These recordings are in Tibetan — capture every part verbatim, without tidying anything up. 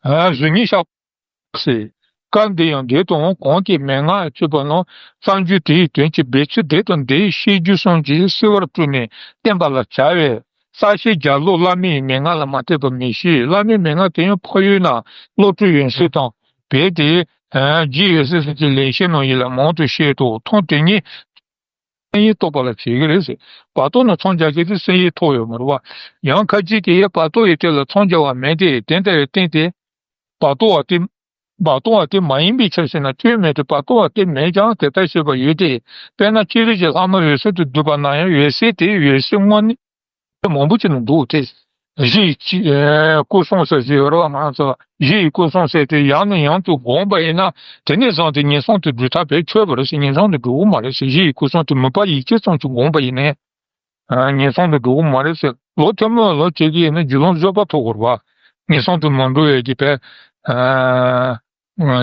གཟུགས་བརྙན་ཤར་བ་ཟེར། སྐབས་འདི་ཡང་འདི་དང་གོང་གི་མན་ངག་གཙོས་པ་རྣམས་རྩ་རྒྱུད་དེའི་དོན་གྱི་སྦས་ཚུལ་འདི་དང་འདིའི་ཤེས་རྒྱུད་གསུམ་གྱིས་གསལ་བར་སྤྲུལ་ནས་བསྟན་པ་ལ་བྱ་བའི་རྩ་ཤེས་རྒྱ་ལོ་བླ་མའི་མན་ངག་ལ་མ་ལྟོས་པར་མི་ཤེས། བླ་མའི་མན་ངག་དེ་ཡང་འཕགས་ཡུལ་ན་བློ་གྲོས་ཡོན་གསལ་དང་། རྦད་དེ། རྗེ་ཡོན་གསལ་སོགས་ཀྱི་ལེགས་བཤད་ནང་བཞིན་ལ་མང་དུ་བཤད་དོ། ཐོག་དེ་ཉིད་སེམས་ཡིག་རྟོགས་པ་ལ་བྱེད་ཀྱི་རེད་ཟེར། བར་དོ་ན་མཚམས་སྦྱར་མཁན་དེ་སེམས་ཡིག་རྟོགས་ཡོད་མ་རེད་བ། ཡང་ཁ་ཅིག་གིས་བར་དོ་ཡི་དོན་ལ་མཚམས་སྦྱར་བ་མེད་དེ། དེ་ལྟ་བས་བརྟེན་ཏེ། བར་དོ་བ་དེ། བར་དོ་བ་དེ་མ་ཡིན་པའི་ཕྱིར་ཞེ་ན། སྐྱོན་མེད་དེ། བར་དོ་བ་དེ་མེད་ཀྱང་དེ་ལྟར་བཤད་པ་ཡོད་དེ། དཔེར་ན་སྤྱིར་གྱི་ལྷག་མ་འོད་གསལ་དུ་བསྡུས་པ་ན་ཡང་འོད་གསལ་དེ་འོད་གསལ་དངོས་ནི། མང་པོ་ཅིག་ནི་འདུག་སྟེ། གཞི་ཡི་སྐུ་གསུང་ཟེར་གྱི་ཡོད་རེད་བ། ང་ཚོ་གཞི་ཡི་སྐུ་གསུང་ཟེར་དེ་ཡང་ནས་ཡང་དུ་དགོངས་པ་ཡིན་ན། དེ་ནས་བཟུང་སྟེ་ངན་སོང་དུ་འགྲོ་ཐབས་བེད་སྤྱོད་པ་རེད་ཟེར། ངན་སོང་དུ་འགྲོ་གི་མ་རེད་ཟེར། གཞི་ཡི་སྐུ་གསུང་དེ་མུ་པ་ཡིད་ཀྱིས་ཙམ་ཅིག་དགོངས་པ་ཡིན་ནའི་ངན་སོང་དུ་འགྲོ་གི་མ་རེད་ཟེར། ལོ་ཐུན་མོང་ལོ་བྱེད་ཀྱི་ཡིན་ན་རྒྱུ་ལམ་བཟོད་པ་ཐོབ་དགོས་རེད་བ། ངན་སོང་དུ་མ་འགྲོ་བའི་གི་བས།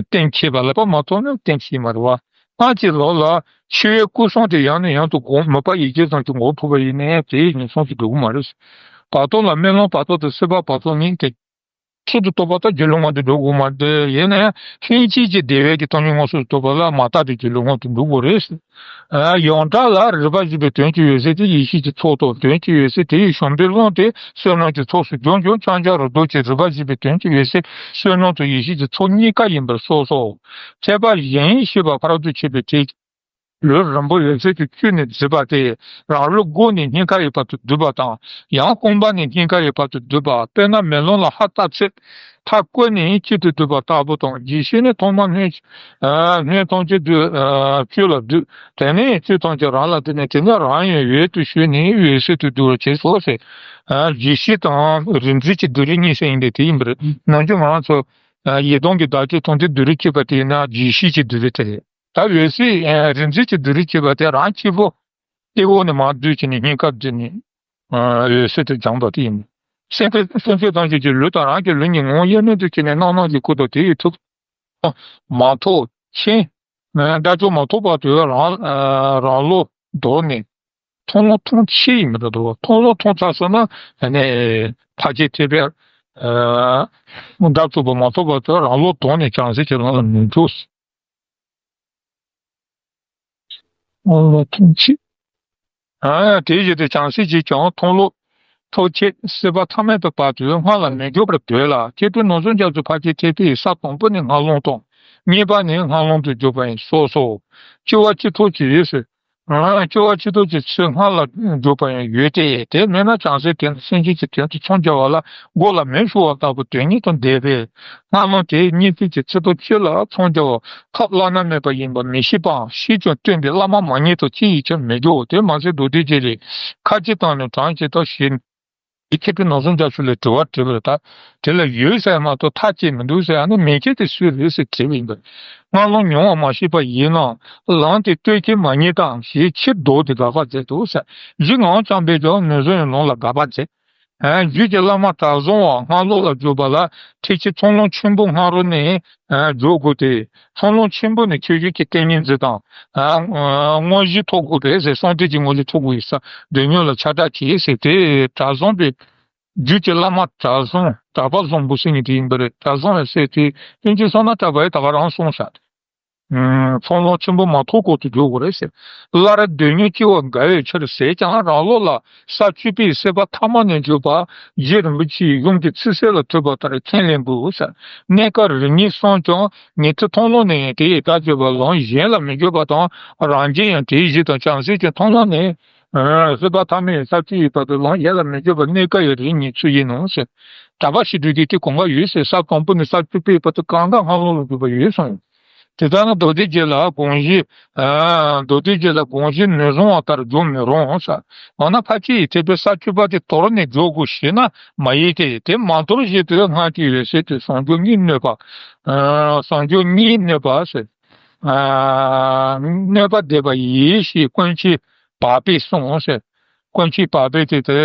གཏན་འཁེལ་བ་ལ་པ་མ་ཐོབ་ན་གཏན་འཁེལ་མ་རེད་བ། སྔར་གྱི་ལོ་ལ་འཆི་བའི་སྐུ་གསུང་དེ་ཡང་ནས་ཡང་དུ་དགོངས། མུ་པ་ཡིད་ཀྱིས་ཙམ་ཅིག་དགོངས་ཐུབ་པ་ཡིན་ནའི་དེའི་ངན་སོང་དུ་འགྲོ་གི་མ་རེད། བར་དོ་ལ་སྨོན་ལམ་བར་དོ་དང་སྲིད་པ་བར་དོ་གཉིས་ཏེ། མཐར་ཐུག་ཏུ་རྟོགས་པ་ལྟར་སྒྱུ་ལུས་ངང་དུ་འགྲོ་དགོས་མ་རེད། ཡིན་ན་ཡང་ལྷན་སྐྱེས་ཀྱི་བདེ་བའི་གི་སྟོང་ཉིད་མངོན་སུམ་དུ་རྟོགས་པ་ལ་མ་དག་པའི་སྒྱུ་ལུས་ངང་དུ་འགྲོ་དགོས་རེད། ཡོངས་གྲགས་ལ་རིག་པ་བཞི་པའི་དོན་གྱི་འོད་གསལ་དེ་ཡེ་ཤེས་ཀྱི་ཚོགས་དང་། དོན་གྱི་འོད་གསལ་དེ་ཡི་ཞིང་པའི་རླུང་དེ་བསོད་ནམས་ཀྱི་ཚོགས་སུ་འཇོག་ཀྱང་། ཀྱང་ཀྱང་རིགས་ལྡོག་ཅིང་རིག་པ་བཞི་པའི་དོན་གྱི་འོད་གསལ་བསོད་ནམས་དང་ཡེ་ཤེས་ཀྱི་ཚོགས་གཉིས་ཀ་ཡིན་པར་སོ་སོ། ཁྱད་པར་གཞན་ཤེས་པ་ཕ་རོལ་ཏུ་ཕྱིན་པའི་ཐེག་ལུས་རིང་པོ་འོད་གསལ་གྱི་བཅུད་ནས་བརྫིས་པ་སྟེ། རང་ལུས་སྒོ་ནས་སྙིང་ག་ཡི་བར་དུ་བསྡུས་པ་དང་། ཡང་རྐང་པ་ནས་སྙིང་ག་ཡི་བར་དུ་བསྡུས་པ། དཔེར་ན་མེ་ལོང་ལ་ཧ་ལྟ་ཚེ་མཐའ་བསྐོར་ནས་གཅིག་ཏུ་བསྡུས་པ་ལྟ་བུ་དང་། རྗེས་ཤེས་ནི་ཐོག་མ་སྣོད་སྣོད་ཐམས་ཅད་བསྡུས། བཅུད་ལ་བསྡུས། དེ་ནས་བཅུད་ཐམས་ཅད་རང་ལ་བསྡུས་ནས། དེ་ནས་རང་ཡང་འོད་དུ་ཞུ་ནས་འོད་གསལ་དུ་བསྡུ་བར་བྱེད་སོ་ཟེར། རྗེས་ཤེས་དང་རིག་འཛིན་གྱི་བསྡུས་རིགས་གཉིས་ཟེར་ཡིན་པས་དེ་ཡིན་པར། ནམ་རྒྱུན་ང་ཚོ་ཡི་དམ་གྱི་བདག་བསྐྱེད་དང་དེ་བསྡུས་རིགས་གཅིག་པ་དེ་ཡིན་ན་རྗེས་ཤེས་ཀྱི་བསྡུས་རིགས་དེ་རེད། ད་འོད་གསལ་རིག་འཛིན་གྱི་བསྡུས་རིགས་གཅིག་པ་དེ་རང་གཅིག་པོ་སྟེ། འོག་ནས་མར་བསྡུས་བྱས་ནས་སྙིང་གར་བསྡུས་ནས་འོད་གསལ་དུ་སྦྱངས་པ་དེ་ཡིན། སེམས་ཅན་སེམས་ཅན་ཐམས་ཅད་ཀྱི་ལུས་དང་རང་གི་ལུས་གཉིས་ངོ་བོ་དབྱེར་མེད་དུ་བྱས་ནས་རྣམ་སྣང་གི་སྐུ་དང་དེ་ཡི་ཐུགས་མ་ཐོགས་ཕྱིན། དགྲ་བཅོམ་མ་ཐོབ་བར་དུ་རང་རང་བློ་ལྡོག་ནས་མཐོང་ལམ་མཐོང་ཕྱིན་ཡིན་པ་འདྲ་འདུག་མཐོང་ལམ་མཐོང་ཚར་སོང་ན་ནི་འཕགས་པའི་ཐེག་པའི་དགྲ་བཅོམ་པ་མ་ཐོབ་བར་དུ་རང་བློ་ལྡོག་ནས་བྱང་སེམས་ཀྱི་ལམ་ལ་མི་འཇུག་མཐོང་ལམ་མཐོང་ཕྱིན། ཨ། དེའི་རྗེས་སུ་བྱང་སེམས་ཀྱིས་ཀྱང་མཐོང་ལམ་མཐོང་ཕྱིན། སྲིད་པ་མཐའ་མེད་པའི་བར་དུ་སྔར་ལ་མི་འཇུག་པར་འདོད་ལ། མཁས་གྲུབ་ནོར་བཟང་རྒྱ་མཚོ་ཕལ་ཆེར་ཐེག་པའི་ས་དང་པོ་ནི་སྔ་ལམ་དང་། གཉིས་པ་ནི་སྔ་ལམ་དུ་འཇུག་པ་ཡིན་སོ་སོ། སྐྱེ་བ་གཅིག་ཐོག་གི་ཡོད་ཟེར། སྐྱེ་བ་གཅིག་ཐོག་གི་ཚུལ་སྔར་ལ་འཇུག་པ་ཡང་ཡོད་དེ། དེ་མེད་ན་བྱང་སེམས་དེ་ནི་སེམས་ཅན་གྱི་དོན་དུ་མཚམས་སྦྱར་བ་ལ་མགོ་ལ་མེ་ཤོར་བ་ལྟ་བུ་དོན་གཉིས་དང་འདས་པས། སྔ་ལམ་དེ་གཉིས་ཚིག་གི་ཚིག་ཐོ་གཅིག་ལ་མཚམས་སྦྱར་བ་ཐབས་བླ་ན་མེད་པ་ཡིན་པ་མི་ཤེས་པའམ། ཤེས་ཀྱང་སྟོན་པའི་བླ་མ་མ་རྙེད་དང་ཅི་ཡིས་ཀྱང་མི་འགྲོ། དེ་མ་ཟད་མདོ་སྡེ་རྒྱན་ལས། ཁ་ཅིག་དང་ནི་གྲངས་ཅིག་ལྟར་ཞེས། མཁས་གྲུབ་ནོར་བཟང་རྒྱ་མཚོ་ལས་དྲི་བ་དྲིས་པ་རེད། ད་དེ་ལ་ཡོད་ཟེར་མ་གཏོགས་ཐག་བཅད་མི་འདུག་ཟེར། ཨ་ནི་མེད་མཁན་དེ་སུ་རེད་ཟེར་དྲིས་པ་ཡིན་པས། སྔ་ལམ་མྱོང་བ་མ་ཤེས་པ་ཡིན་ནའང་ལམ་དེ་བསྟོད་མཁན་མ་རྙེད་དམ་ཞེས་ཕྱིར་ལྡོག་སྟེ་དགག་པ་མཛད་འདུག་ཟེར། གཞི་ངག་དབང་བྱམས་པས་ཀྱང་ནོར་བཟང་ཡི་ལམ་ལ་དགག་པ་མཛད། རྒྱུད་ཀྱི་བླ་མ་གྲྭ་བཟང་བ་སྔ་ལམ་ལ་འཇུག་པ་ལ་ཐེག་ཆེན་ཚོགས་ལམ་ཆེན་པོ་སྔ་རོལ་ནས་འཇུག་དགོས་ཏེ། ཚོགས་ལམ་ཆེན་པོ་ནས་ཆོས་བརྒྱུད་ཀྱི་ཏིང་ངེ་འཛིན་དང་། དངོས་གཞི་ཐོབ་དགོས་པས་ཟེར། གསང་འདུས་ཀྱི་དངོས་གཞི་ཐོབ་དགོས་ཡིན་ས་འདོད་ཉོན་ལ་ཆགས་སྡང་བྱེད་ཟེར་ཏེ། གྲྭ་བཟང་པའི་རྒྱུད་ཀྱི་བླ་མ་གྲྭ་བཟང་གྲྭ་པ་བཟང་པོ་ཟེར་མཁན་དེ་ཡིན་པ་རེད། གྲྭ་བཟང་བས་ཟེར་ཏེ་དབྱིན་ཇི་སོང་ན་གྲྭ་པ་ཡིས་ད་ག་རང་གསུངས་ས། ཚོགས་ལམ་ཆེན་པོ་མ་ཐོབ་གོང་དུ་འཇུག་དགོས་རེད་ཟེར། སླར་སྡོད་ཉོན་སྐྱེ་བ་འགག་པའི་ཕྱིར་ཟེར་ཀྱང་རང་ལུགས་ལ་ས་བཅུ་པའི་སྲིད་པ་ཐ་མ་ནས་འཇུག་པ་རྗེ་རིན་པོ་ཆེའི་ཡུམ་གྱི་ཚིག་གསལ་ལ་ཐོས་པ་ལྟར་ཁས་ལེན་དགོས་ཟེར། གནས་སྐབས་རིམ་གཉིས་སོང་ཀྱང་ཉན་ཐོས་མཐོང་ལམ་ནས་ཡང་དེ་ཡི་ཐག་གཅོད་པ་ལམ་གཞན་ལ་མི་འཇུག་པ་དང་། རང་རྒྱལ་ཡང་དེའི་གཞི་དང་། བྱང་སེམས་ཀྱི་མཐོང་ལམ་ནས་སྲིད་པ་ཐ་མའི་ས་བཅུ་ཡི་བར་དུ་ལམ་གཞན་ལ་མི་འཇུག་པ་གནས་སྐབས་ཡང་རིམ་གཉིས་ཚུལ་བཞིན་ནོ་ཟེར། གྲྭ་པ་ཞིག་འགྲོ་རྒྱུ་དེ་གོམ་ཁ་ཡོད་ཟེར། ས་དང་པོ་ནས་ས་བཅུ་པའི་བར་དུ་གང་ག་སྔ་ལམ་ལ་འཇུག་པ་ཡོད་གསུངས་ཡོད། དེ་ལྟར་ན་མདོ་སྡེ་རྒྱན་ལ་དགོངས་གཞི། མདོ་སྡེ་རྒྱན་ལ་དགོངས་གཞི་ནོར་བཟང་བ་ལྟར་འཇོག་མི་རུང་ཟེར། འོ་ན་ཕལ་ཆེར་ཡིས་ཐེག་པའི་ས་བཅུ་པ་དེ་དོར་ནས་འཇོག་དགོས་ཞེ་ན་མ་ཡིན་ཏེ། དེ་མ་དོར་བཞིན་དུ་སྔར་གྱི་འོད་གསལ་དེ་ཟུང་འཇུག་གཉིས་གནོད་པ། ཟུང་འཇུག་གཉིས་གནོད་པ་ཟེར། གནོད་པ་བཟླས་པ་ཡིན་ཞེས་ཀུན་མཁྱེན་བར་པས་གསུངས་ཟེར། ཀུན་མཁྱེན་བར་པས་དེ་དེ་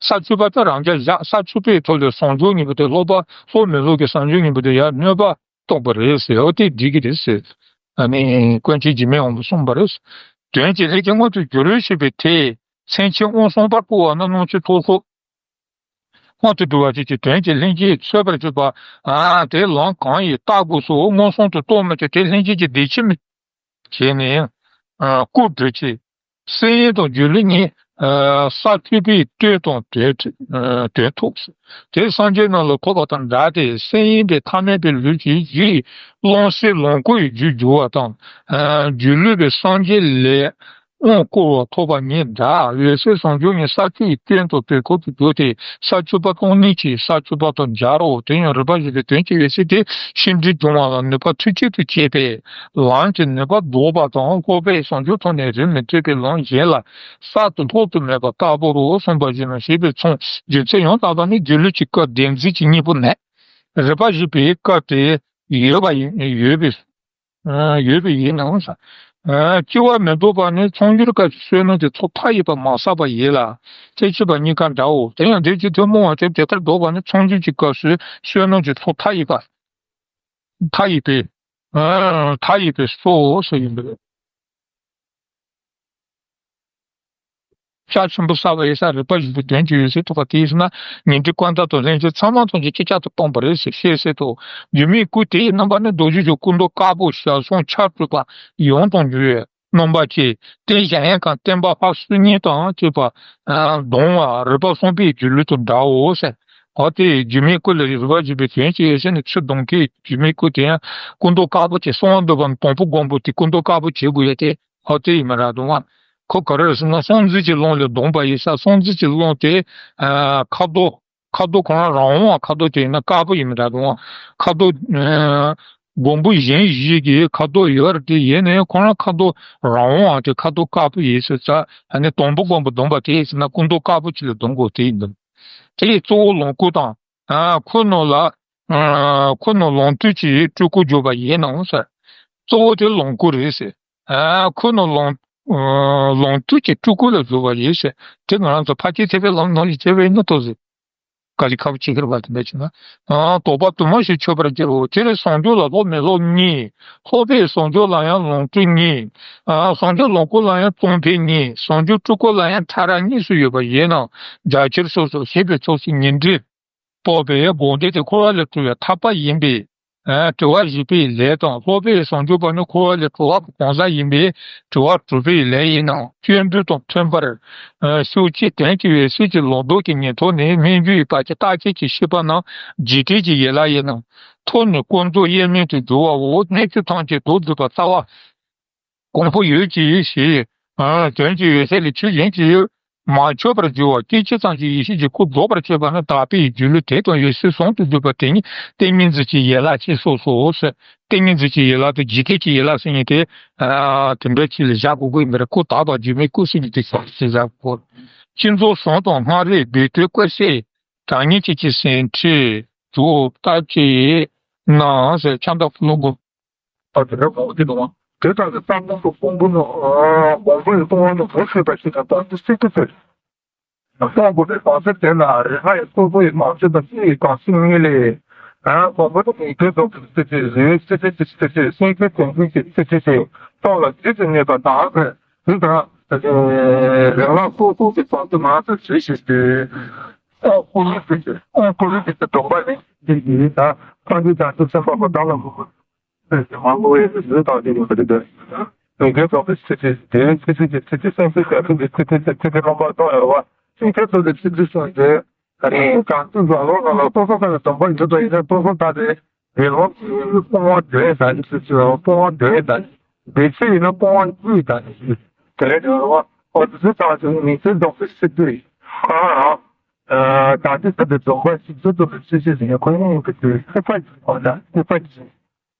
ས་བཅུ་པ་དེ་རང་རྐྱ་བཞག་ས་བཅུ་པའི་ཐོག་ལས་ཟུང་འཇུག་གཉིས་པོ་དེ་སློབ་པ་སློབ་མི་སློབ་ཀྱི་ཟུང་འཇུག་གཉིས་པོ་དེ་ཡར་གནོད་པ་རྟོགས་པ་རེད་ཟེར། འོ་དེ་འགྲིག་གི་རེད་ཟེར། ཨ་ནི་ཀུན་མཁྱེན་འཇིགས་མེད་དབང་པོས་གསུངས་པ་རེད། དོན་གྱི་ལྷན་སྐྱེས་མངོན་དུ་གྱུར་ཞེས་པའི་དེ་མཚན་ཉིད་མངོན་སུམ་པར་བཀོད་པ་ན་སྣང་ཆུང་ཐོབ་སོ། སྔོན་དུ་འགྲོ་བ་ཅིག་གི་དོན་གྱི་ལྷན་སྐྱེས་འཚོལ་བར་བྱེད་པ། ཨ་དེ་ལམ་གང་ཡིན་བརྟག་དགོས་སོ། མངོན་སུམ་དུ་རྟོགས་མི་བྱེད་དེ་ལྷན་སྐྱེས་ཀྱི་བདེ་ཆེན་མི་བྱེད་ནས། ཨ་སྐུར་བྲོས་ཅིང་། སེམས་དབེན་དང་སྒྱུ་ལུས་གཉིས། ས་བཅུ་པའི་སྟོན་དང་དོན་དོན་ཐོབ། དེ་སངས་རྒྱས་རྣམས་ལ་ཐོབ་པ་དང་འདྲ་སྟེ། སེམས་དབེན་པའི་ཐ་མལ་པའི་ལུས་ཀྱི་ཡིད་བླངས་སའི་ལོངས་སྐུ་ཡི་རྒྱུར་གྱུར་པ་དང་། སྒྱུ་ལུས་པའི་སངས་རྒྱས་ལས་དབང་བསྐུར་བ་ཐོབ་པ་གཉིས་འདྲ། འོད་གསལ་བྱང་ཆུབ་ནི་ས་བཅུ་ཡི་སྟོན་དང་དོན་ཐོབ་ཏུ་གྱུར་ཏེ། ས་བཅུ་པ་དང་གནས་ཀྱི་ས་བཅུ་པ་དང་སྦྱར་རོ། དེ་ཡང་རིག་པ་བཞི་པའི་དོན་གྱི་འོད་གསལ་དེ་ཤིན་ཏུ་འབྱུང་བ་ལ་ནུས་པ་མཐུ་ཆེན་དུ་བྱེད་པས། ལམ་གྱི་ནུས་པ་ལྡོག་པ་དང་། ལྷག་པའི་བྱང་ཆུབ་ཐོབ་ནས་རིགས་མི་མཐུན་པའི་ལམ་གཞན་ལ་གསར་དུ་ལྷག་ཏུ་མེད་པ་ལྟ་བུར་གསུངས་པ་བཞིན་ནོ་ཞེས་པའི་མཚུངས། རྒྱུ་མཚན་ཡང་དག་པ་ནི་སྒྱུ་ལུས་ཀྱི་སྐབས་བདེན་འཛིན་གྱི་གཉིས་པོ་ནས། རིག་པ་བཞི་པའི་སྐབས་དེ་ཡོད་པ་ཡིན་ཡོད་པའི་ཡོད་པའི་ཡིན་ནའང་ས། སྐྱེ་བ་མི་ལྡོག་པ་ནི་མཚོན་བྱེད་སྐབས་ཀྱི་བསོད་ནམས་ཀྱི་ཚོགས་མཐའ་ཡས་པ་མ་བསགས་པ་ཡིན་ལ། དཔྱད་ཤེས་པ་གཉིས་ཀ་འདྲའོ། དེ་ཡང་འདིར་ཅི་ཐུན་མོང་བ་དེ་དེ་ལྟར་ལྡོག་པ་ནི་མཚོན་བྱེད་ཀྱི་སྐབས་སུ་བསོད་ནམས་ཀྱི་ཚོགས་མཐའ་ཡས་པ། མཐའ་ཡས་པའི། མཐའ་ཡས་པའི་སོ་སོ་ཡིན་པས། ཤ་ཆེན་པོ་བསགས་པ་ཡིན་ས། རིག་པ་བཞི་པོའི་དོན་གྱི་འོད་གསལ་ཐོབ་པ་དེ་ཡིན་ན། ཉན་ཐོས་ཀུན་བརྟགས་དང་ལྷན་ཅིག་ཚང་མ་ཐམས་ཅད་ཅིག་ཅར་དུ་སྟོང་པ་རེད་ཟེར་ཤེས་གསལ་དུ། སྒྱུ་མའི་སྐུ་དེའི་རྣམ་པ་ནི་རྡོ་རྗེ་གི་སྐུ་མདོག་དཀར་པོ་ཞལ་གསུམ་ཕྱག་དྲུག་པ་ཡང་དག་འབྱུང་བའི་རྣམ་པ་ཅན། རྟེན་གཞལ་ཡས་ཁང་བརྟེན་པ་ཕར་ཕྱིན་གཉིས་དང་བཅས་པ་ལྡང་བ་རིག་པ་གསུམ་པའི་སྒྱུ་ལུས་དང་འདྲའོ་ཟེར། འོ་དེ་སྒྱུ་མའི་སྐུ་ལ་རིག་པ་བཞི་པའི་དོན་གྱི་འོད་གསལ་ནི་ཚུར་ལྡང་མཁན་སྒྱུ་མའི་སྐུ་དེ་ཡང་སྐུ་མདོག་དཀར་པོ་བྱས། གསང་བ་འདུས་པ་ནི་དང་པོ་སྒོམ་པོ་དེ་སྐུ་མདོག་དཀར་པོ་བྱེད་དགོས་ཡ་དེ། འོ་དེ་ཡིན་མི་ར་དུང་བ། ཁོ་ག་རེ་རེད་ཟེར་ན་སྲོག་འཛིན་གྱི་ལམ་ལས་ལྡང་པ་ཡིན་ས། སྲོག་འཛིན་གྱི་ལམ་དེ་ཁ་དོག་ཁ་དོག་ཁོ་རང་རང་དབང་ཁ་དོག་དེ་ཡིན་ན་དཀར་པོ་ཡིན་མི་ར་དུང་བ། ཁ་དོག་སྒོམ་པོ་གཞན་ཞིག་གི་ཁ་དོག་ཡོད་རེད་དེ། ཡིན་ནའི་ཁོ་རང་ཁ་དོག་རང་དབང་དེ་ཁ་དོག་དཀར་པོ་ཡིན་ཟེར་ས། ཨ་ནི་དང་པོ་སྒོམ་པོ་ལྡང་པ་དེ་ཡིན་ཟེར་ན་སྐུ་མདོག་དཀར་པོ་ཅིག་ལ་ལྡང་དགོས་དེ་ཡིན་འདུག་དེ་ཡི་གཙོ་བོ་ལོངས་སྐུ་དང་། ཨ་ཁོ་རྣམས་ལ། ཨ་ཁོ་རྣམས་ལོངས་སྤྲུལ་གྱི་སྤྲུལ་སྐུར་གྱུར་པ་ཡིན་ནོ་ཟེར། གཙོ་བོ་དེ་ལོངས་སྐུ་རེད་ཟེར། ཨ་ཁོ་རྣམས་ལོངས་ཨ་ལོངས་སྤྲུལ་གྱི་སྤྲུལ་སྐུ་ལ་གྱུར་པ་ཡིན་ཟེར། དེ་ང་རང་ཚོ་ཕར་ཕྱིན་ཐེག་པའི་ལམ་ནང་བཞིན་བྱས་པ་ཡིན་ན་ཏོག་ཙམ་དཀའ་ལས་ཁག་པོ་ཆགས་ཀྱི་རེད་པ། དེ་འདྲ་བྱས་ན། ཨ་དོགས་པ་དུ་མ་ཞིག་ཆོད་པར་འགྱུར་རོ། དེ་ལས་བྱང་ཆུབ་ལ་ལྷག་མི་ལྷག་གཉིས། ལྷག་པའི་བྱང་ཆུབ་ལ་ཡང་ལོངས་སྤྲུལ་གཉིས། ཨ་བྱང་ཆུབ་ལོངས་སྐུ་ལ་ཡང་གཙང་ཕལ་གཉིས། བྱང་ཆུབ་སྤྲུལ་སྐུ་ལ་ཡང་ཕྲ་རགས་གཉིས་སུ་ཡོད་པ་ཡིན་ནོ། རྒྱ་ཆེར་སོ་སོར་ཞེས་པའི་ཕྱོགས་སུ་ཉི་ཁྲི་དཔག་པའི་དགོངས་འགྲེལ་དེ་འཁོར་བ་ལས་གྲོལ་བའི་ཐར་པ་ཡིན་པས། ཨ་དྲི་བ་བཞི་པའི་ལན་དང་། ལྷག་པའི་བྱང་ཆུབ་པ་ནི་འཁོར་བ་ལས་གྲོལ་བ་གང་ཟག་ཡིན་པས་དྲི་བ་དྲུག་པའི་ལན་ཡིན་ནོ། སྐྱེས་བུ་དང་མཐུན་པར་ཤོག་ཅེས་དོན་གྱི་འོད་གསལ་གྱི་ལོངས་ལྡོག་གི་ཉན་ཐོས་ནི་སྨོན་འཇུག་གི་བར་གྱི་རྟག་ཆད་ཀྱི་ཤེས་པ་རྣམས་འཇིག་རྟེན་གྱི་ཡན་ལག་ཡིན་ནོ། ཐོབ་ནས་ཀུན་རྫོབ་དབྱེར་མེད་དུ་འགྱུར་བའོ། གནས་ཆོས་ཐམས་ཅད་དོར་བསྡུས་པ་རྩ་བ། གོང་འཕེལ་ཡོད་ཀྱི་ཡེ་ཤེས། ཨ་དོན་གྱི་འོད་གསལ་ལས་ཆོས་གཞན་གྱིས་མ་ཆོད་པར་གྱུར་པ། སྐད་ཅིག་ཙམ་གྱི་ཡེ་ཤེས་ཀྱི་སྐུ་རྫོགས་པར་བྱེད་པ་ནི་དག་པའི་སྒྱུ་ལུས་དེ་དང་འོད་གསལ་ཟུང་དུ་འཇུག་པ་དེ་ཉིད་ཏིང་ངེ་འཛིན་གྱི་ཡན་ལག་ཅེས་གསུངས་སོ། ཏིང་ངེ་འཛིན་གྱི་ཡན་ལག་དང་འཇིག་རྟེན་གྱི་ཡན་ལག་ཟེར་མཁན་དེ། ཨ་དེ་འདྲ་ཅིག་ལ་བཞག་དགོས་ཀྱི་ཡིན་པ་རེད། སྐུ་དག་པ་སྒྱུ་མའི་སྐུ་ཟེར་མཁན་དེ་ཞིག་བཞག་དགོས། ཤིང་རྫོང་ཟངས་དང་སྔགས་རིག་བེ་ཏོའི་ཀུ་སེ། གྲངས་སྙེད་ཅན་གྱི་ཟིན་བྲིས་དྲུག་ལྟ་ཅི་ཡིན་ནའང་ཟེར། ཆ་འདབ་ཀློང་དགུ། ཨ་དེ་འདྲ་མང་པོ་ཅིག་འདུག་ཨང་། དེ་ལྟར་གྱི་གསང་སྔགས་སུ་སྤོང་པོ་ནི། སྤོང་པོ་ཡི་སྤོང་བ་ནི་ངོ་ཤེས་པ་ཞིག་དང་སྟོང་ཉིད་སེམས་ཀྱི་ཚུལ། སྤོང་དགོས་པའི་བྱང་ཆུབ་དེ་ལ་རིག་སྔགས་ཡི་སོ་སོ་ཡི་བྱང་ཆུབ་དང་སྤྱི་ཡི་གང་ཞིག་དངོས་ལས། སྤོང་པོ་ནི་ངེས་དོན་རྫོགས་པའི་སྤྱི་ཆོས། རིག་པའི་སྤྱི་ཆོས་ཀྱི་སྤྱི་ཆོས། སེམས་ཀྱི་དོན་གཉིས་ཀྱི་སྤྱི་ཆོས་ཏེ། སྟོང་ལ་རྒྱུད་དུ་གནས་པ་དག་གི་དེ་ལྟར་རིག་སྔགས་སོ་སོ་གི་བྱང་ཆུབ་མ་ཚུལ་ཇི་ཞིག་སྟེ། ཨོ་ཀུ་ལུ་ཏི་ཏི། ཨོ་ཀུ་ལུ་ཏི་ཏི་སྡོམ་པ་ནི་འདི་ཡིན་ད། སངས་རྒྱས་བྱང་ཆུབ་སེམས་དཔའ་པོ་བདག་ལ་མོས་གུས་ཟེར་གྱི་མང་པོ་ཡོད་པའི་ཡུལ་དང་འདི་ཡོད་པ་རེད། དོན་གྱི་རྫོགས་པའི་ཚུལ་ཁྲིམས་དེའི་ཚུལ་ཁྲིམས་ཀྱི་ཚུལ་ཁྲིམས་སེམས་ཅན་གྱི་ཚུལ་ཁྲིམས་ཀྱི་ཚུལ་ཁྲིམས་རྣམ་པ་གསུམ་ཡོད་པ། ཚུལ་ཁྲིམས་སུ་ལུས་ཚུལ་ཁྲིམས་སུ་འདི་གང་ཚུལ་བཟང་ལོག་ལ་ལ་སོ་སོ་ཀ་ལ་སྡོམ་པ་ཡོད་དོ། ཡིན་ན་སོ་སོ་ད་དེ་དགེ་སློང་སྤོང་བ་འདོད་ད་ནི་སུ་ཚུལ་སྤོང་བ་འདོད་ད་ནི་དེ་ཚུལ་ཡིན་ན་སྤོང་བ་དཀྲུགས་ད་ནི་དེ་ལས་འདོད་རོགས་འོ་དེ་ཚུལ་དང་ཚུལ་མི་ཚུལ་ལྡོག་པའི་སྲིད་དུ་ཡིན། ཨ་ཨ། ད་ལྟའི་ཚུལ་དུ་སྡོམ་པ་ཞིག་ཚུལ་དུ་སྲིད་ཞིག་ཟིན་ཁོ་ཡང་ཡོད་པའི་ཚུལ་ཚིག་པ་ཞིག་གོ་ད་ཚིག་པ་ཞིག་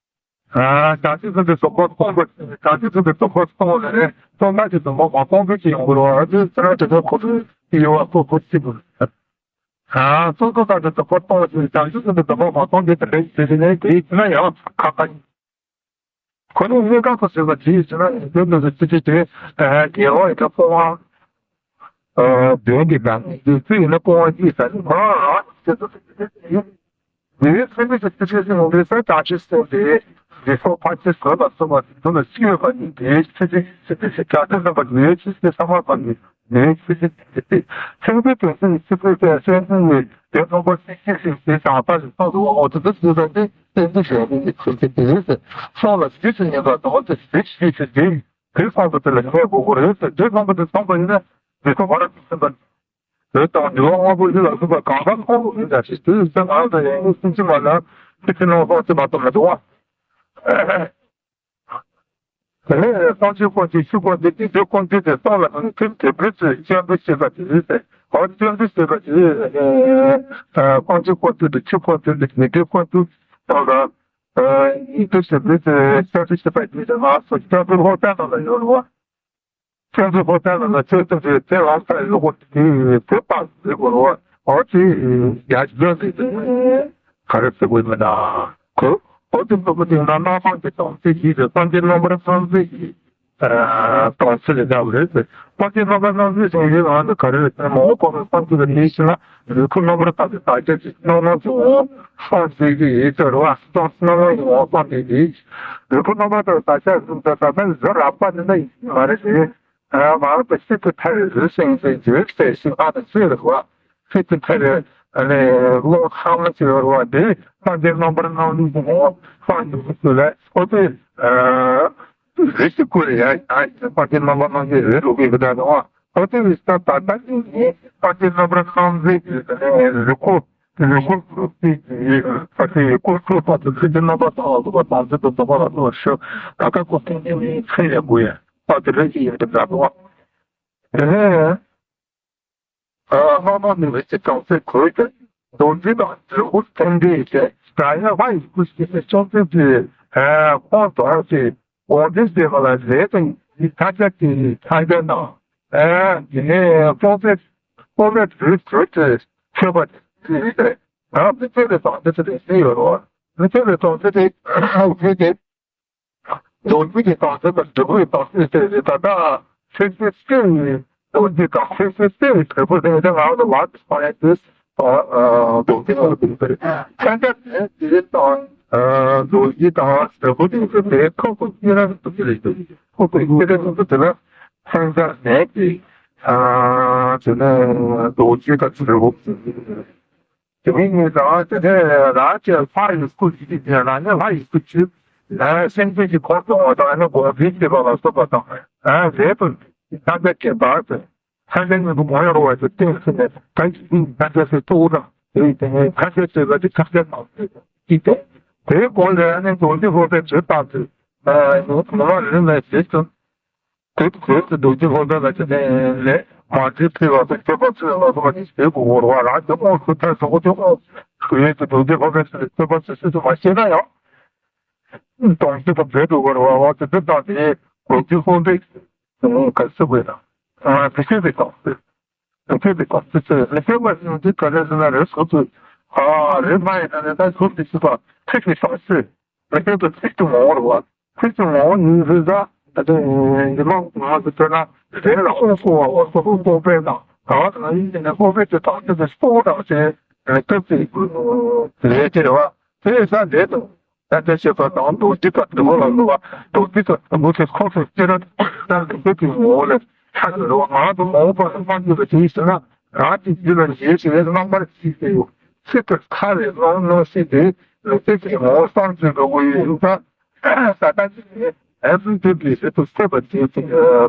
ཨ་ད་ལྟའི་ཚུལ་དུ་སྡོམ་པ་སྤོང་དགོས། ད་ལྟའི་ཚུལ་དུ་སྡོམ་པ་སྤོང་བ་ལས་སོ་ན་ཞིག་སྡོམ་པ་མ་སྤོང་པའི་ཞིག་ཡོང་དགོས་རོགས། ཨ་ཚུལ་ཚུལ་དེ་ཚོ་ཁོ་ཚོས་ཡོད་པ་ཁོ་ཁོ་ཚིག་པ། ཨ་སོ་སོ་ད་ལྟ་སྡོམ་པ་སྤོང་བ་ཞིག་ད་ལྟའི་ཚུལ་དུ་སྡོམ་པ་མ་སྤོང་པའི་དེ་འདྲ་ཞིག་ཟིན་ནས་དེ་ཡིན་ན་ཡང་ཁག་ཁག་ཡིན། ཁོ་ནི་གནས་སྐབས་སུ་ཟེར་བ་དེ་ཡིན་ཟེར་ན་ཡིན་དོན་དུ་ཚུལ་ཁྲིམས་དེ་དགེ་སློང་ཡིན་ན་སྤོང་བ་འདོན་གྱི་དང་དེ་ཚུལ་ཡིན་ན་སྤོང་བ་གཉིས་ཟེར་ནི་ཁོ་རང་རང་དེ་ཚོ་དེ་ཡིན། དེའི་ཚུལ་མིན་གྱི་ཚུལ་ཁྲིམས་སུ་ཡོང་དུས་སེམས་དག་ཅིག་སེམས་དེ་དེ་སོགས་ཕར་ཕྱིན་བཟོད་པ་གསུམ་པ་དེ་ཚོ་ལ་སྐྱེ་བ་ཡིན། དེའི་ཚུལ་ཁྲིམས་ཚུལ་ཁྲིམས་ཀྱི་རྒྱ་ཆེན་རྣམ་པ་དེའི་ཚུལ་ཁྲིམས་ས་མ་པ་ནི་ ནས་ཤེས་ཀྱི་ཡིན། ཚིག་པའི་དོན་ཚན་ཆེན་པོའི་ཐད་སེམས་ཅན་ནི་དེ་རྣམ་པ་ཚིག་གཅིག་ཞིག་དེ་བྱང་ས་ལས་སོགས་སུ་འོ་དེ་དུ་བརྗོད་པ་སྟེ་སེམས་ཅན་ཞེས་པའི་ཚིག་དེ་ཡིན་ཟེར། སོགས་ལ་རྒྱུ་ཞིག་ཡིན་པ་དང་དེ་རིགས་ཤིག་ཞིག་དེ་དེ་སོགས་སུ་དེ་ལ་ཉེ་བའི་དགོས་པ་རེད་ཟེར། དེ་ཚང་མ་དེ་ཚང་པ་ཡིན་ན་མི་ཚོགས་བར་དུ་ཟིན་པ། དེ་དང་འདུལ་བ་དངོས་པོ་ཡིད་ལ་བཟུང་བ་གང་ག་མཐོང་རུང་ཡིན་ད་ཞེས་དུས་སེམས་ཨ་ད་ཡང་སེམས་ཅན་མ་ལ་ཕི་ཕི་ནང་སོགས་ཅི་མ་གཏོགས་མི་འདུག་བ། དེ་ནས་སངས་རྒྱས་ཀུན་གྱི་ཆོས་ཀུན་འདི་དེ་དེ་ཀུན་འདི་དེ་སྟོང་ལ་ཐིམ་དེ་བུ་ཚོས་སྤྱན་འབུལ་བྱེད་པ་དེ་རེད་ཟེར། འོ་སྤྱན་འབུལ་བྱེད་པ་དེ་སངས་རྒྱས་ཀུན་འདི་དེ་ཆོས་ཀུན་འདི་དེ་མི་དེ་ཀུན་འདི་སྟོང་ལ་ཡིད་དུ་བྱེད་པའི་སྤྱན་འབུལ་བྱེད་པ་དེ་དེ་ང་སོ་སྤྱན་འབུལ་ཧོ་ཏན་ལ་ཡོད་རེད་བ། ཁྱོད་ཚོ་ཧོ་ཏན་ལ་ན་ཁྱོད་ཚོ་ཚོས་དེ་ལ་ཁ་ཡོད་གོ་དེ་དེ་པ་ཟེར་གོ་རོ། འོ་དེ་ཡ་ཇོ་ཟེར་དེ་ག་རེ་ཟེར་གོ་མེད་ན། ཁོ་འོ་དེ་ཚོ་གོ་དེ་ན་ན་ཕང་གི་སྟོང་ཚེ་ཡིད་དེ་སངས་རྒྱས་རྣམ་པར་སྣང་མཛད་ཀྱི་སྟོང་ཚེ་ལས་འདའ་བ་རེད་ཟེར། སངས་རྒྱས་རྣམ་པར་སྣང་མཛད་ཀྱི་ཡིད་ལ་ནི་ག་རེ་ཟེར་མ་འོངས་པ་ལ་སངས་རྒྱས་ཀྱི་ཡིད་ཕྱིན་ན། ལུས་ཁམས་རྣམ་པར་དག་པའི་བདག་ཅག་གི་སྣང་ལམ་གྱི་ངོ་བོ་སངས་རྒྱས་ཀྱི་ཡིད་དུ་རུ་བ་སྟོང་སྣང་ལམ་གྱི་ངོ་བོ་སངས་རྒྱས་ཀྱི་ཡིད། ལུས་ཁམས་རྣམ་པར་དག་པའི་བདག་ཅག་གི་ད་ལྟ་གཟུགས་རགས་པ་ནི་ནི་མ་རེད་དེ། མ་རེད་པ་སྲིད་པའི་མཐའ་ཡི་རི་སེང་གེ་འཇིགས་པའི་སེམས་ཨ་ནི་སྲིད་རུ་བ། སྲིད་པའི་མཐའ་ཡི་རླུང་ལྷག་མ་ཅིག་རུ་བ་འདི་སངས་རྒྱས་རྣམ་པར་སྣང་ལམ་གྱི་ངོ་བོ་སངས་རྒྱས་ཀྱི་ལས་ཨོ་ཏི། རི་ཞིག་ཀུན་ལ་ཡང་ཡང་སྤང་གི་རྣམ་པ་སྣང་གི་རི་རུ་གི་གི་ད་དང་ཨོ་ཏི་རི་ས་ད་ད་ནི་སྤང་གི་རྣམ་པར་སྣང་མཛད་ཀྱི་རི་ཁོ་རི་ཁོ་རུ་གི་ཨ་ཏི་ཀུན་འཁྲུལ་པ་དང་ཚིག་གི་རྣམ་པ་དང་ལ་སོགས་པ་དང་ཚིག་ཏུ་དོགས་པ་ལ་སོགས་པ་ཞུ་ད་ཀ་ཀོ་ཏི་ནི་མི་ཚེ་ཡ་དགོས་ཡ་ཨོ་ཏི་རི་ཞིག་ཡོད་དེ་ད་དང་དེ་ནས། ཨ་སྔ་མ་ནི་བའི་ཚེ་གྲངས་ཚད་གོས་ཀྱང་རྡོ་རྗེ་དང་དྲིལ་བུ་ཐེམ་འདྲེས་ཏེ་སྒྲ་ཡང་ལྷ་ཡི་སྐུ་ཞེས་པའི་ཅོག་ཙེ་དེ་ཁོང་དོར་ཏེ་དགོངས་འགྲེལ་མཛད་པ་ལ་ལས་དང་ཡི་ཐ་ཆད་དེ་ཐ་ཆད་དང་དེ་ནས་ཅོག་ཙེ་ཅོག་ཙེ་དྲིལ་བུ་དེ་མཆོད་པ་དེ་ཡིན་ཏེ། མི་ཚེ་བའི་གྲངས་ཚད་དེ་དེ་ཡོད་རོ། མི་ཚེ་བའི་གྲངས་ཚད་དེ་དེ། རྡོ་རྗེ་གི་གྲངས་ཚད་དང་དྲིལ་བུའི་གྲངས་ཚད་ཟེར་ཏེ་ད་ལྟ་ཆོས་ཀྱི་སྤྲིན་ནི་རྡོ་རྗེ་དང་ཆོས་ཀྱི་སྤྲིན་ནི་དྲིལ་བུ་ཟེར་ཏེ་ང་ལ་ལག་གི་ཕ་ཡ་དེ་རྡོ་རྗེ་ལ་དེ་ཟེར། མཚན་ཆ་ནས་དེ་དང་རྡོ་རྗེ་དང་དྲིལ་བུ་དེ་ཚོ་དེ་ཁོ་ཁོ་ཁྱེད་རང་གི་དེ་རེད། ཁོ་ཁོ་ཁྱེད་རང་གི་དེ་ལ་མཚན་ཆ་ནས་དེ་དེ་ནས་རྡོ་རྗེ་དང་དྲིལ་བུ། དེ་མིན་ངེས་དང་དེ་ནས་རང་གི་ལྷ་ཡི་སྐུ་ཅི་སྟེ་རང་ཉིད་ལྷ་ཡི་སྐུ་ཅི། སེམས་ཅན་གྱི་འཁོར་སྐྱོང་བ་དང་ནི་འགོག་འཛིན་བྱེད་པ་ལ་སོགས་པ་དང་ལས་དང་ཐམས་ཅད་ཀྱི་བར་དུ་ཐམས་ཅད་ཉིད་དུ་མ་ཡོང་བར་དུ་བསྟན་ཟིན་ནས་གང་ཞིག་ཐམས་ཅད་སུ་གཙོ་བོ་དང་དེ་ཡི་དེ་ནས་ཐམས་ཅད་ཟེར་བ་དེ་ཐམས་ཅད་ནང་ཞིག་སྟེ། དེའི་སྒོ་ལས་ནི་འགོག་འཛིན་འཁོར་བའི་དུས་དང་དུ་ནོར་བ་རིམ་ལས་བྱེད་དུ། དེ་དུས་སུ་རྡོ་རྗེ་ཧོར་ཟླ་ལ་བྱས་ནས་ལས་མ་བྲིས་ཕུལ་བ་དང་མཆོད་པ་ཕུལ་བ་སོགས་ཀྱི་བྱེད་དགོས་པར་བ་རང་གི་དབང་ཚུལ་ཐར་སོགས་ཀྱི་དབང་ཞུ་ཡས་ཀྱི་རྡོ་རྗེ་ཧོར་ཟླ་ལ་མཆོད་པ་ཕུལ་སྲིད་དུ་མ་ཤེས་ན་ཡང་། དོང་ཚུལ་དང་འབྲེལ་དུ་བར་བ་བ་དེ་དུས་དང་དེ་རྡོ་རྗེ་ཧོར་ཟླའི་ག་སྲིད་དགོས་ན་དེ་ཤེས་པའི་དང་དེ། དེ་ཚོའི་གི་གོང་ཚིག་ཚོས་ལེགས་པར་སྨྱུང་འདི་ག་རེ་ཟེར་ན་རེ་སོ་ཚོས་ཨ་རེ་མ་ཡིན་ན་ནི་ད་ཟུར་དུ་ཞུགས་པ་ཚིག་གི་བྱང་ཚུལ་ལེགས་པར་དུ་ཚིག་ཏུ་ངོ་བོར་བ་ཚིག་ཏུ་ངོ་བོ་ཉིད་ཟེར་ད་ད་དེ་ཉི་མ་ང་ཚོ་ཐོས་ན་རེ་ལ་ཨོ་ཀོ་བ་ཨོ་ཀོ་ཨོ་ཀོ་པས་དང་ད་ང་ཡིན་ནི་ཨོ་པས་དེ་དང་དེ་དེ་སྤོ་དང་ཞེས་ལེགས་པར་དུ་ལས་དེ་རེ་བ་དེ་ས་འདྲེ་དང་། ད་ལྟ་བྱེད་པ་དང་དུ་སྡིག་པ་དུ་བ་ལ་ལུ་བ་དུ་སྡིག་པ་དུ་བུ་དེ་ཁོང་ཚོ་སྐྱེ་ར་ད་ལྟ་བྱེད་པའི་ངོ་བོ་ལས་ཐ་དུ་ལུ་བ་ང་དུ་ངོ་བོ་པ་དུ་མ་འདུས་པ་དེ་ཡིན་ཟེར་ན་རང་གི་རྒྱུད་ལ་ཡོད་ཅེས་པའི་རྣམ་པར་ཤེས་པའི་ཚིག་ཏུ་ཐར་བའི་ལོང་ལོང་ཤེས་ཏེ་ལུ་ཚིག་གི་ངོ་བོ་གསང་ཚུལ་འགྲོ་དགོས་ཡོད་ཡོད་ད། ས་ད་ཨེ་ཙི་ཏི་པི་སི་ཏུ་སེ་པ་ཏི་ཏི་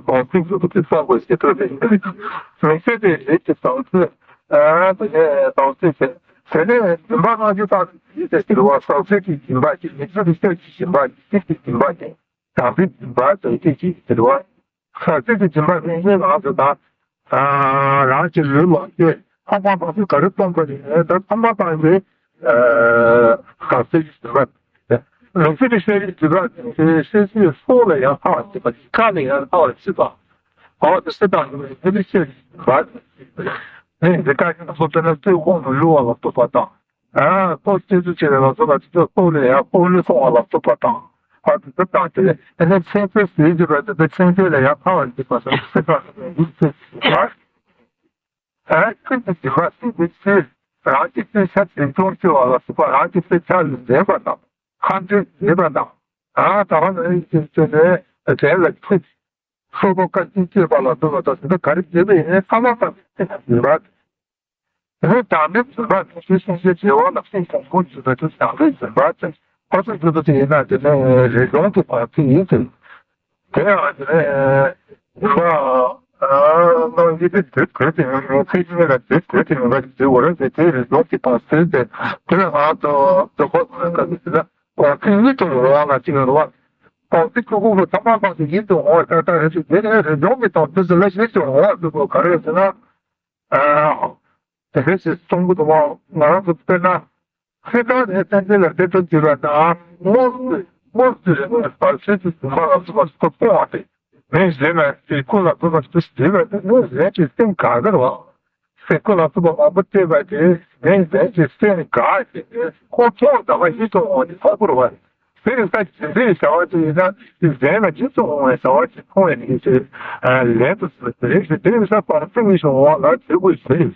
གོང་ཚིག་ཏུ་ཏི་ས་གོ་སི་ཏུ་ཏི་མི་ཚེ་དེ་རེད་ཀྱི་གོང་ཚིག་ཨ་དེ་ནས་གོང་ཚིག་ཟེར་དེ་ནས་སྦྱིན་པ་གནང་རྒྱུ་དང་ཡིད་དེ་ཟེར་བ་གསང་ཚིག་གི་སྦྱིན་པ་ཅིག་མི་ཚེ་དེ་སྟོད་ཀྱི་སྦྱིན་པ་ཅིག་ཚིག་གི་སྦྱིན་པ་ཅིག་དམ་པའི་སྦྱིན་པ་ཟེར་ཏེ་ཅིག་ཟེར་བ། ཁ་ཚིག་གི་སྦྱིན་པ་ནི་ངའི་ནང་དུ་དང་། རང་གི་ལུས་ལ་སྐྱེ་ཕོག་པ་དང་ག་རེ་གཏོང་པ་ཡིན་ད་ཚང་མ་བཏང་བའི་ག་ཚིག་གི་སྦྱིན་པ། ལུགས་སྲོལ་གྱི་ཤེས་རིག་སྦྱིན་པ་ཤེས་བྱའི་སྲོག་ལ་ཡང་ལྷག་པར་བྱེད་པ་ཁ་ལ་ཡང་ལྷག་པར་བྱེད་པ། འོ་དེ་སྲིད་དང་ཡོད་པའི་ཤེས་རིག་སྦྱིན་པ། ནི་འདི་ག་ཡིན་སོ་དེ་ན་ཚེ་དབང་དུ་བསླུ་བ་ལ་ལྟོས་པ་དང་། ཨ་ཁོ་སྐྱེ་ཚུལ་ཆེ་བའི་ལ་སོགས་པ་དེ་ཚོ་ལྟོས་ནས་ཡང་ཁོ་ལུས་སོང་བ་ལ་ལྟོས་པ་དང་། ཨ་དེ་ཚོ་དང་དེ་ཨ་ནི་ཚེ་ཚེ་ཟིན་གྱི་བར་དུ་དེ་ཚེ་ཚེ་ལ་ཡང་ཕ་བར་འཇིག་པ་དང་སྲིད་པ་དང་ཡིད་ཚེ་ཟིན་པ། ཨ་ཀུན་གྱི་སྦྱིན་པ་སྲིད་པའི་ཚེ་རང་གི་སྐྱེ་ས་དེ་སྐྱོང་བྱེད་པ་ལ་སོགས་པ་རང་གི་སྐྱེ་ས་ལས་འདས་པ་དང་ཁ་འདོན་བྱེད་པ་དང་ཨ་ད་བ་ནི་ཡིད་ཚེ་ཚེ་ནས་དེ་ལ་ཚེ། ཤོ་ལོ་ཀ་གཅིག་གཅོད་པ་ལ་འདུག་པ་དང་དེ་འདྲ་ག་རེ་བྱེད་པ་ཡིན་ནའི་ཐ་མ་ཐག་ཆོད་པའི་འཛིན་པ་དེ། དེ་ནས་བྱམས་པའི་འཛིན་པ་དེ་ཚོའི་སེམས་ཅན་བདེ་བ་ལ་སེམས་གོང་འཕེལ་བྱེད་པ་དེ་བྱམས་པའི་འཛིན་པ་དེ། ཕར་ཚུར་འཛིན་པ་དེ་ཡིན་ན་དེ་ནི་རིགས་གཞུང་གི་བར་ཆད་ཡིན་ཏེ། དེ་ཡང་དེ་ནས་འཛིན་པ་རྣམ་དབྱེ་དེ་དུས་གོང་དེ་ཡང་ཚེ་གཅིག་ལ་དུས་གོང་དེ་ཡང་དེ་འོ་རེད་དེ་དེ་རིགས་གཞུང་གི་བར་ཆད་དེ་དེ་ལ་ང་ཚོ་དུས་གོང་དུ་སྐབས་དེ་ལ་བར་ཆད་ཡིན་དུ་འོང་ལ་གཅིག་ལ་བར་ཆད་ཀུ་ཀུ་ཀུ་ཐ་མ་ཐག་ཆོད་ཡིན་དུ་འོང་ད་ལྟ་རེད་དེ་དེ་ནས་རིགས་གཞུང་གི་བར་ཆད་དེ་ལ་ཡིན་དུ་འོང་ལ་དུས་གོང་ག་རེ་ཟེར་ན། དེ་འདྲ་ཞིག་གསུང་གི་འདུག་བ། ང་རང་ཚོ་དཔེར་ན། ཧེ་ཀ་ནས་བསྟན་འཛིན་ལ་དེ་ཚོ་བྱས་པ་དང་དངོས་སུ་དངོས་སུ་རེད་བར་ཆད་ཀྱི་འཛིན་པ་ལ་སོགས་པ་སྤོང་བ་སྟེ། མི་གཞན་ལ་དེ་ཀུན་ལ་སོགས་པ་དེ་བྱས་པ་དེ་མི་གཞན་གྱི་སེམས་ག་གར་བ། སེམས་ཀུན་ལ་སོགས་པ་མང་པོ་བལྟས་པ་དེ་མི་གཞན་གྱི་སེམས་ག་ཞིག་ཁོ་མཐོང་ལྟ་བ་ཡིད་དུ་འོང་བ་ནི་ཕྲ་བོར་བ། དེ་ཡི་ས་ཇི་འདྲའི་བྱ་བ་ཅིག་ཡིན་ན་དེ་གཞན་ལ་ཇི་ཙམ་འོང་བའི་བྱ་བ་ཅིག་མཐོང་བའི་ཡིད་ཆེས་ལན་དུ་སོང་བའི་རེད་ཞེས་དེ་ཡི་ས་བར་ཆད་མི་བྱུང་བ་ལ་དྲི་དགོས་ཟེར།